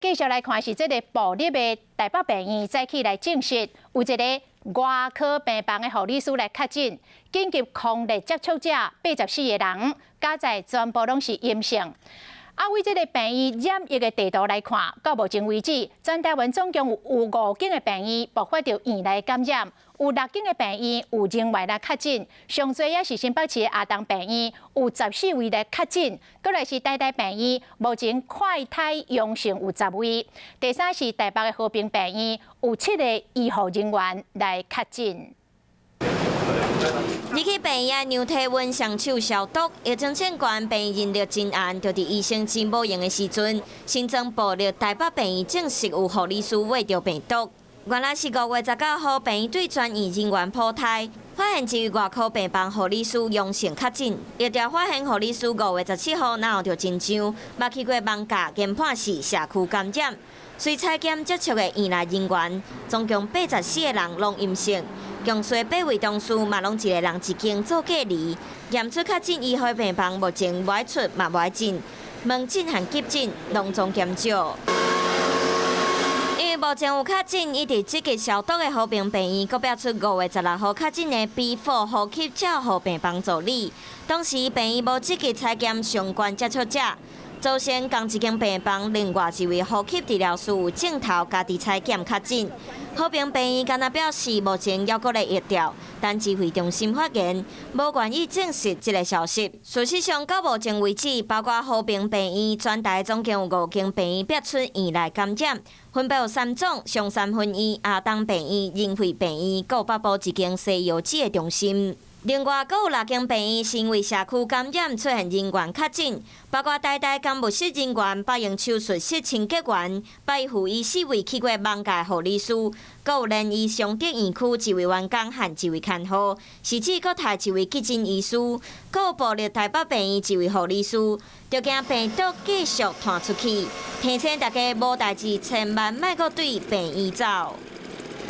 繼續來看是這个部立的台北病院早起來證實，有一个外科病房的護理師來確診，緊急匡列接觸者84個人，加在全部攏是陰性。啊，為這个病院染疫的地圖來看，到目前為止，全台灣總共有五間的病院爆發著院內感染，有六間的病院有人員來確診，上濟也是新北市的阿東病院有14位來確診，閣來是台大病院，目前快篩陽性有10位，第三是台北的和平病院有七个醫護人員來確診。入去病院量體溫、雙手消毒，疫情升懸，病院人力真絚，就佇醫生真無閒的時陣，新增部立台北病院證實有護理師秽著病毒。原來是5月19號，病院對全院人員普篩，發現一位外科病房護理師陽性確診。疫調發現護理師5月17號若有著徵象，捌去過艋舺，研判是社區感染。隨採檢接觸的院內人員，總共84個人攏陰性。共需八位同事嘛，攏一个人一間做隔離。驗出確診醫護病房目前無愛出嘛無愛進，門診和急診攏總減少。因為目前有確診，一直積極消毒的和平病院，閣標出5月16號確診的 B4 呼吸照護病房助理。當時病院無積極採檢相關接觸者，造成仝一間病房另外一位呼吸治療師有症頭，家己採檢確診。和平病院敢若表示，目前猶閣咧疫調，但指揮中心發言無願意證實這个消息。事實上，到目前為止，包括和平病院，全台總共有五間病院爆出院內感染，分別有三總、松山分院、阿東病院、仁惠病院，閣有北部一間西藥子的中心。另外，閣有六間病院是因為社區感染出現人員確診，包括台大醫務室人員、北榮手術室清潔員、北附醫四位去過艋舺護理師，閣有聯醫松德院區一位員工和一位看護，是指國泰一位急診醫師，閣有部立台北病院一位護理師，就驚病毒繼續傳出去，提醒大家無代誌千萬莫閣對病院走。